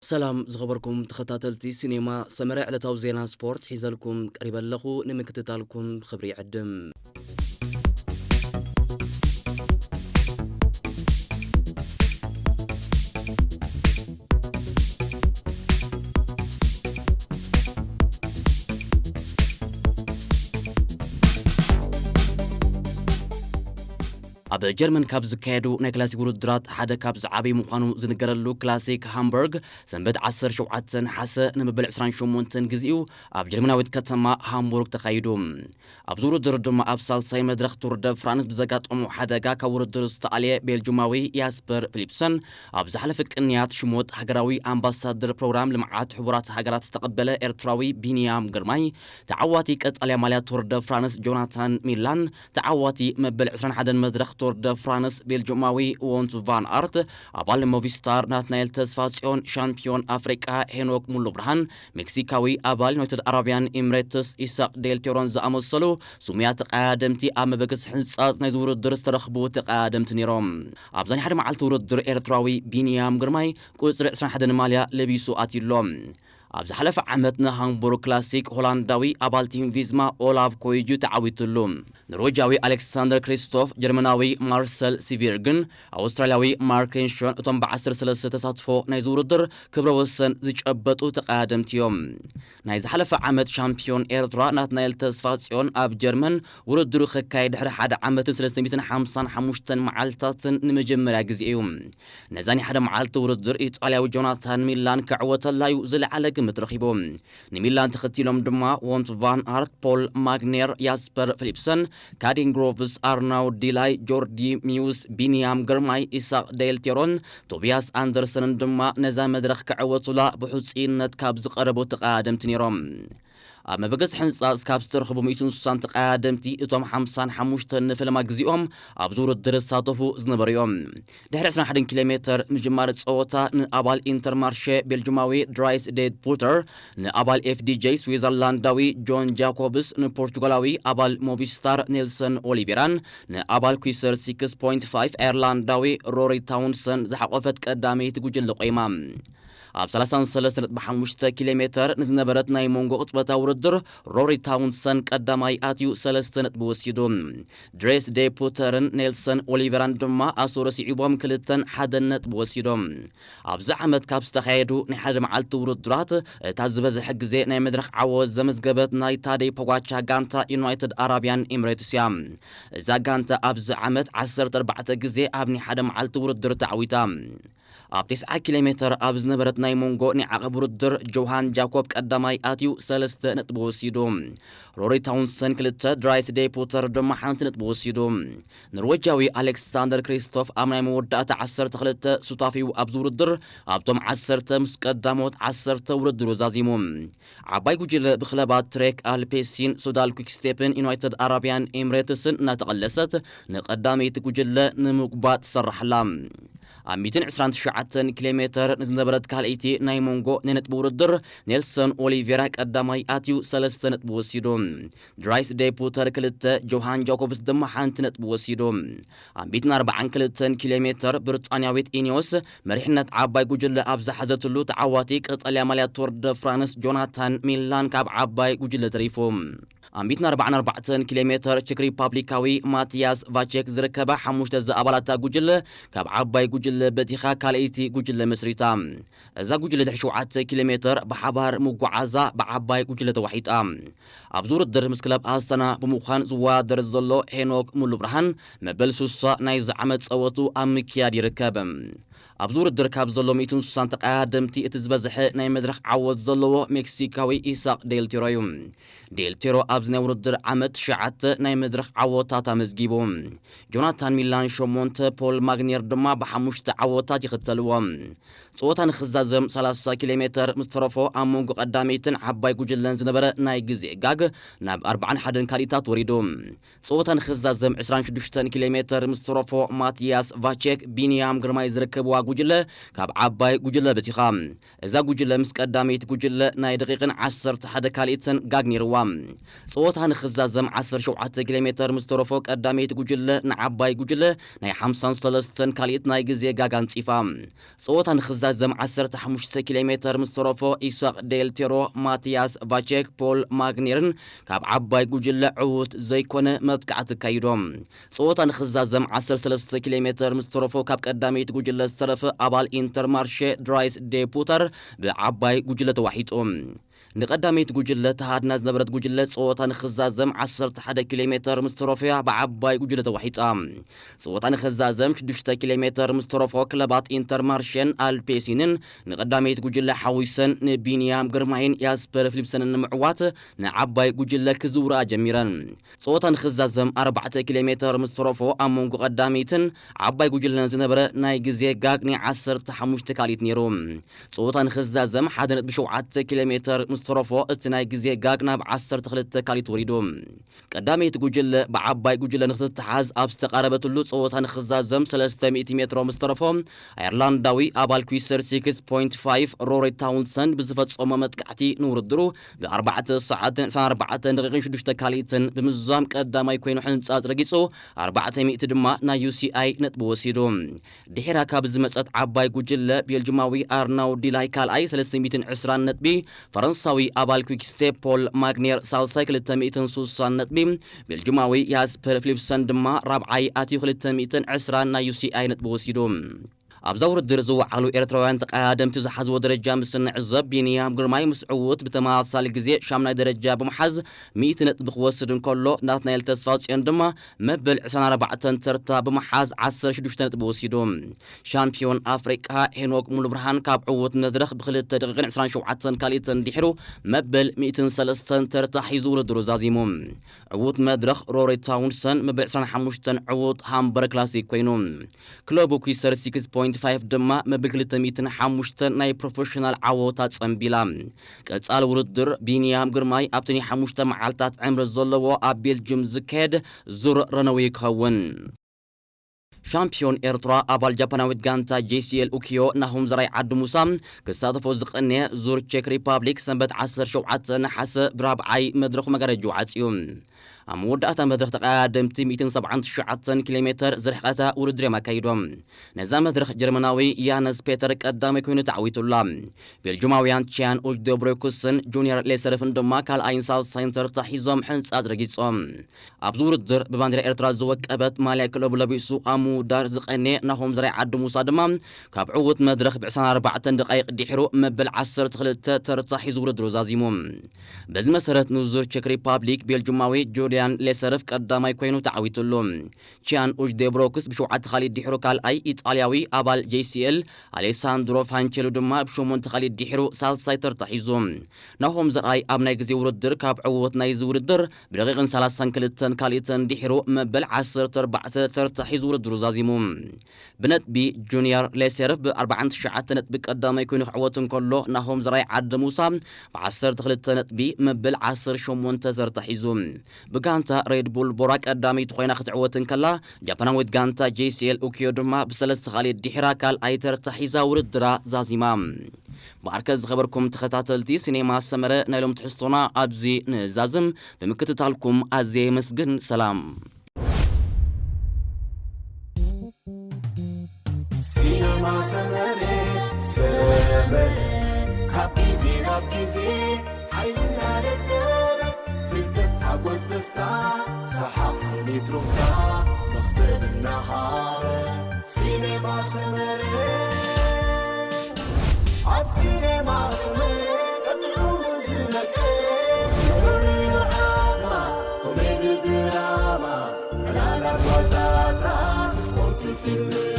ሰላም ዝኸበርኩም ተኸታተልቲ ሲኔማ ሰመረ፣ ዕለታዊ ዜና ስፖርት ሒዘልኩም ቀሪበ ኣለኹ። ንምክትታልኩም ብኽብሪ ይዕድም። ኣብ ጀርመን ካብ ዝካየዱ ናይ ክላሲክ ውድድራት ሓደ ካብ ዝዓበዩ ምዃኑ ዝንገረሉ ክላሲክ ሃምበርግ፣ ሰንበት ዓሰርተ ሸውዓተ ነሓሰ ንመበል ዕስራን ሸሞንተን ግዜኡ ኣብ ጀርመናዊት ከተማ ሃምቡርግ ተኻይዱ። ኣብዚ ውድድር ድማ ኣብ ሳልሳይ መድረኽ ቱር ደ ፍራንስ ብዘጋጠሞ ሓደጋ ካብ ውድድር ዝተኣልየ ቤልጁማዊ ያስፐር ፊሊፕሰን፣ ኣብ ዝሓለፈ ቅንያት ሽሞት ሃገራዊ ኣምባሳደር ፕሮግራም ልምዓት ሕቡራት ሃገራት ዝተቐበለ ኤርትራዊ ቢንያም ግርማይ፣ ተዓዋቲ ቀጠልያ ማልያ ቱር ደ ፍራንስ ጆናታን ሚላን፣ ተዓዋቲ መበል ዕስራን ሓደን መድረኽ ቱር ደ ፍራንስ ቤልጅማዊ ዎንት ቫን ኣርት፣ ኣባል ሞቪስታር ናትናኤል ተስፋጽዮን፣ ሻምፒዮን ኣፍሪቃ ሄኖክ ሙሉ ብርሃን፣ ሜክሲካዊ ኣባል ዩናይትድ ኣረብያን ኤምሬትስ ኢሳቅ ዴል ቴሮን ዝኣመሰሉ ስሙያ ተቐያደምቲ ኣብ መበገሲ ሕንጻጽ ናይ ዝውድድር ዝተረኽቡ ተቐያደምቲ ነይሮም። ኣብዛ ናይ ሓደ መዓልቲ ውድድር ኤርትራዊ ቢንያም ግርማይ ቁጽሪ ዕስራን ሓደን ማልያ ለቢሱ ኣትዩሎ። ኣብ ዝሓለፈ ዓመት ንሃምቡርግ ክላሲክ ሆላንዳዊ ኣባል ቲም ቪዝማ ኦላቭ ኮይጁ ተዓዊቱሉ። ኖርዌጃዊ ኣሌክሳንደር ክሪስቶፍ፣ ጀርመናዊ ማርሰል ሲቪርግን ኣውስትራልያዊ ማርክ ሬንሾን እቶም ብዓሰርተ ሰለስተ ተሳትፎ ናይ ዝውድድር ክብረ ወሰን ዝጨበጡ ተቐያደምቲ እዮም። ናይ ዝሓለፈ ዓመት ሻምፒዮን ኤርትራ ናትናኤል ተስፋጽዮን ኣብ ጀርመን ውድድሩ ክካየድ ድሕሪ ሓደ ዓመትን ሰለስተ ሚእትን ሓምሳን ሓሙሽተን መዓልትታትን ንመጀመርያ ግዜ እዩ። ነዛ ናይ ሓደ መዓልቲ ውድድር ኢጣልያዊ ጆናታን ሚላን ክዕወተላ እዩ ዝለዓለ ግምት ረኺቡ። ንሚላን ተኸቲሎም ድማ ዎንት ቫን ኣርት፣ ፖል ማግኔር፣ ያስፐር ፊሊፕሰን፣ ካዲን ግሮቭስ፣ ኣርናውድ ዲላይ፣ ጆርዲ ሚውስ፣ ቢንያም ግርማይ፣ ኢሳቅ ዴል ቴሮን፣ ቶቢያስ ኣንደርሰንን ድማ ነዛ መድረኽ ክዕወቱላ ብሕጹይነት ካብ ዝቐረቡ ተቐያደምቲ ነይሮም። ኣብ መበገሲ ሕንጻጽ ካብ ዝተረኽቡ ሚእትን ስሳን ተቐያደምቲ እቶም ሓምሳን ሓሙሽተን ንፈለማ ግዜኦም ኣብዚ ውድድር ዝሳተፉ ዝነበሩ እዮም። ድሕሪ ዕስራን ሓደን ኪሎ ሜተር ምጅማር ጸወታ ንኣባል ኢንተርማርሸ ቤልጅማዊ ድራይስ ዴድ ፑተር፣ ንኣባል ኤፍዲጄ ስዊዘርላንዳዊ ጆን ጃኮብስ፣ ንፖርቹጋላዊ ኣባል ሞቪስታር ኔልሰን ኦሊቬራን ንኣባል ኩይሰር ሲክስ ፖይንት ፋይቭ ኣየርላንዳዊ ሮሪ ታውንሰን ዝሓቆፈት ቀዳመይቲ ጉጅለ ቆይማ። ኣብ ሰላሳን ሰለስተ ነጥቢ ሓሙሽተ ኪሎ ሜተር ንዝነበረት ናይ መንጎ ቅጽበታዊ ውድድር ሮሪ ታውንሰን ቀዳማይ ኣትዩ ሰለስተ ነጥቢ ወሲዱ። ድሬስ ዴ ፑተርን ኔልሰን ኦሊቨራን ድማ ኣሶሮ ስዒቦም ክልተን ሓደን ነጥቢ ወሲዶም። ኣብዚ ዓመት ካብ ዝተኻየዱ ናይ ሓደ መዓልቲ ውድድራት እታ ዝበዝሐ ግዜ ናይ መድረኽ ዓወት ዘመዝገበት ናይ ታደይ ፖጋቻ ጋንታ ዩናይትድ ኣራብያን ኤምሬትስ እያ። እዛ ጋንታ ኣብዚ ዓመት ዓሰርተ ኣርባዕተ ግዜ ኣብ ናይ ሓደ መዓልቲ ውድድር ተዓዊታ። ኣብ ተስዓ ኪሎ ሜተር ኣብ ዝነበረት ናይ መንጎ ናይ ዓቐብ ውድድር ጆሃን ጃኮብ ቀዳማይ ኣትዩ ሰለስተ ነጥቢ ወሲዱ። ሮሪ ታውንሰን ክልተ፣ ድራይስ ዴ ፑተር ድማ ሓንቲ ነጥቢ ወሲዱ። ኖርዌጃዊ ኣሌክሳንደር ክሪስቶፍ ኣብ ናይ መወዳእታ ዓሰርተ ክልተ ሱታፊኡ ኣብዚ ውድድር ኣብቶም ዓሰርተ ምስ ቀዳሞት ዓሰርተ ውድድሩ ዛዚሙ። ዓባይ ጉጅለ ብክለባት ትሬክ ኣልፔሲን ሱዳል ኩክስቴፕን ዩናይትድ ኣረብያን ኤምሬትስን እናተቐለሰት ንቐዳመይቲ ጉጅለ ንምጉባጥ ትሰርሕ ኣላ። ኣብ ሚእትን ዕስራን ትሽዓተን ኪሎ ሜተር ንዝነበረት ካልኣይቲ ናይ መንጎ ናይ ነጥቢ ውድድር ኔልሰን ኦሊቬራ ቀዳማይ ኣትዩ ሰለስተ ነጥቢ ወሲዱ። ድራይስ ዴ ፑተር ክልተ፣ ጆሃን ጃኮብስ ድማ ሓንቲ ነጥቢ ወሲዱ። ኣብ ሚእትን ኣርባዓን ክልተን ኪሎ ሜተር ብሪጣንያዊት ኢኒዮስ መሪሕነት ዓባይ ጉጅለ ኣብ ዝሓዘትሉ ተዓዋቲ ቀጠልያ ማልያ ቱር ደ ፍራንስ ጆናታን ሚላን ካብ ዓባይ ጉጅለ ተሪፉ። ኣብ ሚእትን ኣርባዓን ኣርባዕተን ኪሎ ሜተር ቼክ ሪፓብሊካዊ ማቲያስ ቫቼክ ዝርከባ ሓሙሽተ ዝኣባላታ ጉጅለ ካብ ዓባይ ጉጅለ በቲኻ ካልኣይቲ ጉጅለ መስሪታ። እዛ ጉጅለ ድሕሪ ሸውዓተ ኪሎ ሜተር ብሓባር ምጉዓዛ ብዓባይ ጉጅለ ተዋሒጣ። ኣብዚ ውድድር ምስ ክለብ ኣስታና ብምዃን ዝወዳደር ዘሎ ሄኖክ ሙሉ ብርሃን መበል ሱሳ ናይዚ ዓመት ጸወቱ ኣብ ምክያድ ይርከብ። ኣብዚ ውድድር ካብ ዘሎ ሚእትን ስሳን ተቐያደምቲ እቲ ዝበዝሐ ናይ መድረኽ ዓወት ዘለዎ ሜክሲካዊ ኢሳቅ ዴልቴሮ እዩ። ዴልቴሮ ኣብዚ ናይ ውድድር ዓመት ትሽዓተ ናይ መድረኽ ዓወታት ኣመዝጊቡ። ጆናታን ሚላን ሸሞንተ፣ ፖል ማግኔር ድማ ብሓሙሽተ ዓወታት ይኽተልዎ። ጸወታ ንኽዛዘም ሰላሳ ኪሎ ሜተር ምስ ተረፎ ኣብ መንጎ ቀዳመይትን ዓባይ ጉጅለን ዝነበረ ናይ ግዜ ጋግ ናብ ኣርባዓን ሓደን ካልኢታት ወሪዱ። ጸወታ ንኽዛዘም ዕስራን ሽዱሽተን ኪሎ ሜተር ምስ ተረፎ ማቲያስ ቫቼክ፣ ቢንያም ግርማይ ዝርከብዋ ጉጅለ ካብ ዓባይ ጉጅለ በቲኻ። እዛ ጉጅለ ምስ ቀዳመይቲ ጉጅለ ናይ ደቂቕን ዓሰርተ ሓደ ካልኢትን ጋግ ነይርዋ። ጸወታ ንኽዛዘም ዓሰርተ ሸውዓተ ኪሎ ሜተር ምስ ተረፎ ቀዳመይቲ ጉጅለ ንዓባይ ጉጅለ ናይ ሓምሳን ሰለስተን ካልኢት ናይ ግዜ ጋግ ኣንጺፋ። ጸወታ ንኽዛዘም ዓሰርተ ሓሙሽተ ኪሎ ሜተር ምስ ተረፎ ኢሳቕ ዴል ቴሮ፣ ማቲያስ ቫቼክ፣ ፖል ማግኔርን ካብ ዓባይ ጉጅለ ዕዉት ዘይኮነ መጥቃዕቲ ኣካይዶም። ጸወታ ንኽዛዘም ዓሰርተ ሰለስተ ኪሎ ሜተር ምስ ተረፎ ካብ ቀዳመይቲ ጉጅለ ዝተረፈ ኣባል ኢንተርማርሼ ድራይስ ዴ ፑተር ብዓባይ ጉጅለ ተዋሒጡ። ንቐዳመይቲ ጉጅለ ተሃድና ዝነበረት ጉጅለ ጸወታ ንኽዛዘም ዓሰርተ ሓደ ኪሎ ሜተር ምስ ተረፎያ ብዓባይ ጉጅለ ተዋሒጣ። ጸወታ ንኽዛዘም ሽዱሽተ ኪሎ ሜተር ምስ ተረፎ ክለባት ኢንተርማርሼን ኣልፔሲንን ንቐዳመይቲ ጉጅለ ሓዊሰን ንቢንያም ግርማይን ያስፐር ፊሊፕሰንን ንምዕዋት ንዓባይ ጉጅለ ክዝውራ ጀሚረን። ጸወታ ንኽዛዘም ኣርባዕተ ኪሎ ሜተር ምስ ተረፎ ኣብ መንጎ ቀዳመይትን ዓባይ ጉጅለን ዝነበረ ናይ ግዜ ጋግ ናይ ዓሰርተ ሓሙሽተ ካልኢት ነይሩ። ጸወታ ንኽዛዘም ሓደ ነጥቢ ሸውዓተ ኪሎ ሜተር ምስ ተረፎ እቲ ናይ ግዜ ጋግ ናብ ዓሰርተ ክልተ ካልኢት ወሪዱ። ቀዳመይቲ ጉጅለ ብዓባይ ጉጅለ ንኽትተሓዝ ኣብ ዝተቓረበትሉ ጸወታ ንኽዛዘም ሰለስተ ሚእቲ ሜትሮ ምስ ተረፎ ኣየርላንዳዊ ኣባል ኲሰር ሲክስ ፖይንት ፋይቭ ሮሪ ታውንሰንድ ብዝፈጸሞ መጥቃዕቲ ንውድድሩ ብ ኣርባዕተ ሰዓትን ዕስራን ኣርባዕተን ደቂቕን ሽዱሽተ ካልኢትን ብምዝዛም ቀዳማይ ኮይኑ ሕንጻጽ ረጊጹ ኣርባዕተ ሚእቲ ድማ ናይ ዩ ሲ ኣይ ነጥቢ ወሲዱ። ድሒራ ካብ ዝመጸት ዓባይ ጉጅለ ቤልጅማዊ ኣርናው ዲላይ ካልኣይ ሰለስተ ሚእትን ዕስራን ነጥቢ፣ ፈረንሳዊ ኣባል ኲክ ስቴፕ ፖል ማግኔር ሳልሳይ ክልተ ሚእትን ስሳን ነጥቢ፣ ቤልጅማዊ ያስፐር ፊሊፕሰን ድማ ራብዓይ ኣትዩ ክልተ ሚእትን ዕስራን ናይ ዩ ሲ ኣይ ነጥቢ ወሲዱ። ኣብዛ ውድድር ዝወዓሉ ኤርትራውያን ተቐዳደምቲ ዝሓዝዎ ደረጃ ምስ እንዕዘብ፣ ቢንያም ግርማይ ምስ ዕዉት ብተመሳሳሊ ግዜ ሻምናይ ደረጃ ብምሓዝ ሚእቲ ነጥቢ ክወስድ እንከሎ፣ ናትናኤል ተስፋጽዮን ድማ መበል ዕስራን ኣርባዕተን ተርታ ብምሓዝ ዓሰርተ ሽዱሽተ ነጥቢ ወሲዱ። ሻምፒዮን ኣፍሪቃ ሄኖክ ሙሉብርሃን ካብ ዕዉት መድረኽ ብክልተ ደቂቕን ዕስራን ሸውዓተን ካልኢትን ድሒሩ መበል ሚእትን ሰለስተን ተርታ ሒዙ ውድድሩ ዛዚሙ። ዕዉት መድረኽ ሮሪ ታውንሰን መበል ዕስራን ሓሙሽተን ዕዉት ሃምበርግ ክላሲክ ኮይኑ። ክለቡ ኲሰር ሲክስ ፖይንት ፋይቭ ድማ መበል ክልተ ሚእትን ሓሙሽተን ናይ ፕሮፌሽናል ዓወታ ጸንቢላ። ቀጻሊ ውድድር ቢንያም ግርማይ ኣብቲ ናይ ሓሙሽተ መዓልታት ዕምሪ ዘለዎ ኣብ ቤልጅም ዝካየድ ዙር ረነዊ ክኸውን። ሻምፒዮን ኤርትራ ኣባል ጃፓናዊት ጋንታ ጄ ሲ ኤል ኡኪዮ ናሆም ዘርኣይ ዓዲ ሙሳ ክሳተፎ ዝቐነየ ዙር ቼክ ሪፓብሊክ ሰንበት ዓሰርተ ሸውዓተ ነሓሰ ብራብዓይ መድረኹ መጋረጅኡ ዓጽዩ። ኣብ መወዳእታ መድረኽ ተቐዳደምቲ ሚእትን ሰብዓን ትሽዓተን ኪሎ ሜተር ዝርሕቐታ ውድድር እዮም ኣካይዶም። ነዛ መድረኽ ጀርመናዊ ያነስ ፔተር ቀዳማይ ኮይኑ ተዓዊቱላ። ቤልጁማውያን ቺያን ኡጅዶብሮኩስን ጁኒየር ሌሰርፍን ድማ ካልኣይን ሳልሳይን ተርታ ሒዞም ሕንጻጽ ረጊጾም። ኣብዚ ውድድር ብባንዲራ ኤርትራ ዝወቀበት ማልያ ክለቡ ለቢሱ ኣብ ምውዳር ዝቐነየ ናሆም ዘርኣይ ዓዲ ሙሳ ድማ ካብ ዕዉት መድረኽ ብዕስራን ኣርባዕተን ደቃይቕ ድሒሩ መበል ዓሰርተ ክልተ ተርታ ሒዙ ውድድሩ ዛዚሙ። በዚ መሰረት ንዙር ቼክ ሪፓብሊክ ቤልጁማዊ ጁልያን ሌሰርፍ ቀዳማይ ኮይኑ ተዓዊቱሉ። ቺያን ኡጅዴብሮክስ ብሸውዓተ ካልኢት ድሒሩ ካልኣይ፣ ኢጣልያዊ ኣባል ጄ ሲ ኤል ኣሌሳንድሮ ፋንቸሉ ድማ ብሸሞንተ ካልኢት ድሒሩ ሳልሳይ ተርታ ሒዙ። ናሆም ዘርኣይ ኣብ ናይ ግዜ ውድድር ካብ ዕዉት ናይዚ ውድድር ብደቂቕን ሰላሳን ክልተን ካልኢትን ድሒሩ መበል ዓሰርተ ኣርባዕተ ተርታ ሒዙ ውድድሩ ዛዚሙ። ብነጥቢ ጁኒየር ሌሴርፍ ብ ኣርባዓን ትሽዓተ ነጥቢ ቀዳማይ ኮይኑ ክዕወት እንከሎ፣ ናሆም ዘርኣይ ዓዲ ሙሳ ብ ዓሰርተ ክልተ ነጥቢ መበል ዓሰርተ ሸሞንተ ተርታ ሒዙ። ብጋንታ ሬድ ቡል ቦራ ቀዳመይቲ ኮይና ክትዕወት እንከላ፣ ጃፓናዊት ጋንታ ጄ ሲ ኤል ኡኪዮ ድማ ብሰለስተ ካልኢት ድሒራ ካልኣይ ተርታ ሒዛ ውድድራ ዛዚማ። ብኣርከ ዝኸበርኩም ተኸታተልቲ ሲኔማ ሰመረ፣ ናይ ሎም ትሕዝቶና ኣብዚ ንዛዝም። ብምክትታልኩም ኣዝየ የመስግን። ሰላም። ሲነማ ሰመረ፣ ሰመረ፣ ካብ ግዜ ናብ ግዜ ሓይልና ደለበ፣ ፍልጠት፣ ሓጎስ፣ ደስታ፣ ሰሓቕ፣ ስኒት፣ ሩፍታ፣ መኽሰብ እናሃበ። ሲነማ ሰመረ፣ ኣብ ሲነማ ሰመረ፣ ቀጥዑ ዝመቀረ፣ ንዑ ንዓማ፣ ኮሜዲ፣ ድራማ፣ ዕላላት፣ ዋዛታት፣ ስፖርት፣ ፊልም፣